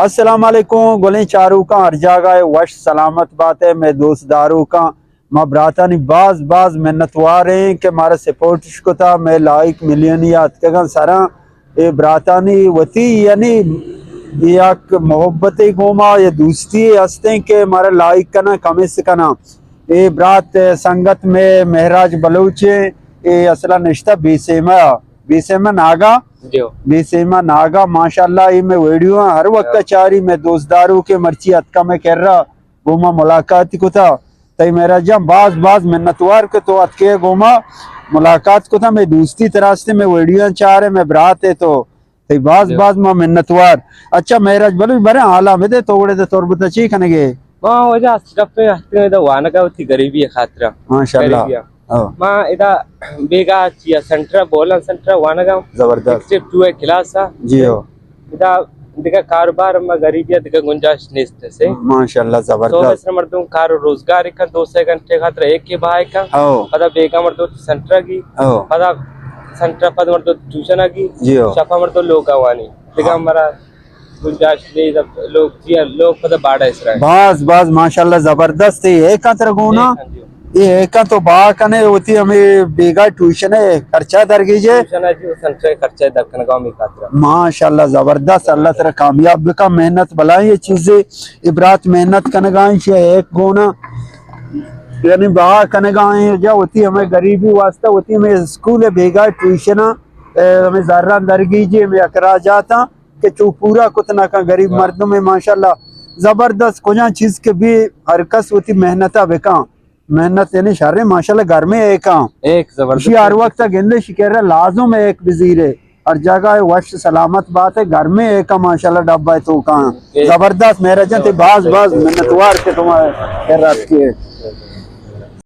السلام علیکم گلیں چاروکاں، ہر جاگہ ءَ وش سلامت بات ئے مئے دوست داروکاں۔ ما براتانی باز باز منتوار ایں کہ مارا سپورٹش کتا، مئے لائک ملینی اتکگاں سراں۔ اے براتانی وتی یعنی یک محبتے گوما یا دوستی ہستیں کہ مارا لائک کناں، کمنٹس کناں۔ اے برات سنگت مئے مہراج بلوچ ایں، اے اصلا نشتہ بیسیمہ، بیسیمہ ناگا، جی ہو۔ بیسیمہ ناگا ماشاءاللہ اے مئے ویڈیو ہر وقت چاری، مئے دوست داروکے مرچی اتکا مئے کرا گوما ملاقات کتا۔ تئی مہراج جان باز باز منتوار کہ تو اتکے گوما ملاقات کتا، مئے دوستی تراستے، مئے ویڈیو چارے، مئے برات ئے تو۔ تئی باز جی۔ باز ما منتوار۔ اچھا مہراج بلوچ برے حالا بدے تو گڑے دے تربت چی کنگے؟ ما وجہ اشرف میں ہستے دا وانگا ہوتی غریبی خاطرہ۔ ماشاءاللہ۔ غریبی۔ ہاں۔ ما ادا بیگا چیا سنٹر بولن سنٹر وانگا۔ زبردست۔ ایکسپٹ ٹو ہے کلاس۔ جی ہو۔ ادا دگہ کاروبار ما غریبی دگہ گنجائش نیست سے۔ ماشاءاللہ تو زبردست۔ بس مردم کار و روزگار کن دو سے گھنٹے خاطر ایک کے بہائے کن۔ ہاں۔ پدا بیگا مردم سنٹر گی۔ ہاں۔ پدا سنٹر پد مردم ٹیوشن گی۔ جی ہو۔ شپا مردم لوگ وانی۔ دگہ ہاں۔ مرا گنجائش نہیں، لوگ جی، لوگ پتہ باڑا اس رہا ہے۔ باز باز ماشاءاللہ زبردست ہے، ایک اتر گونا۔ ایک ہاں جی۔ یہ ایک تو با کنے ہوتی ہمیں بیگا ٹیوشن ہے، خرچہ در گیجے۔ ٹیوشن ہے جی، سنٹر خرچہ در کنے گاؤں میں خاطر۔ ماشاءاللہ زبردست، اللہ ترا کامیاب بکا، محنت بلائیں یہ چیزیں، عبرات محنت کنگائیں چیئے ایک گونا۔ یعنی با کنگائیں جا ہوتی ہمیں غریبی واسطہ ہوتی ہمیں اسکول ہے بیگا ٹیوشن ہے، ہمیں زران در گیجے، ہمیں اخراجات ہیں۔ کہ چو پورا کت نہ کن غریب ہاں۔ مردم ہے ماشاءاللہ زبردست کجا چیز کہ بھی ہر کس ہوتی محنت بکاں۔ محنت یعنی شر ماشاءاللہ گرمے ایکاں۔ ایک زبردست۔ شی ہر وقت گندے شکر لازم ہے ایک بزیرے۔ ہر جگہ ہے وش سلامت بات ہے گرمے ایکاں ماشاءاللہ ڈبہ تو کاں۔ ایک۔ زبردست مہراج جان تے باز باز منتوار کہ تمہارے خیرات کے۔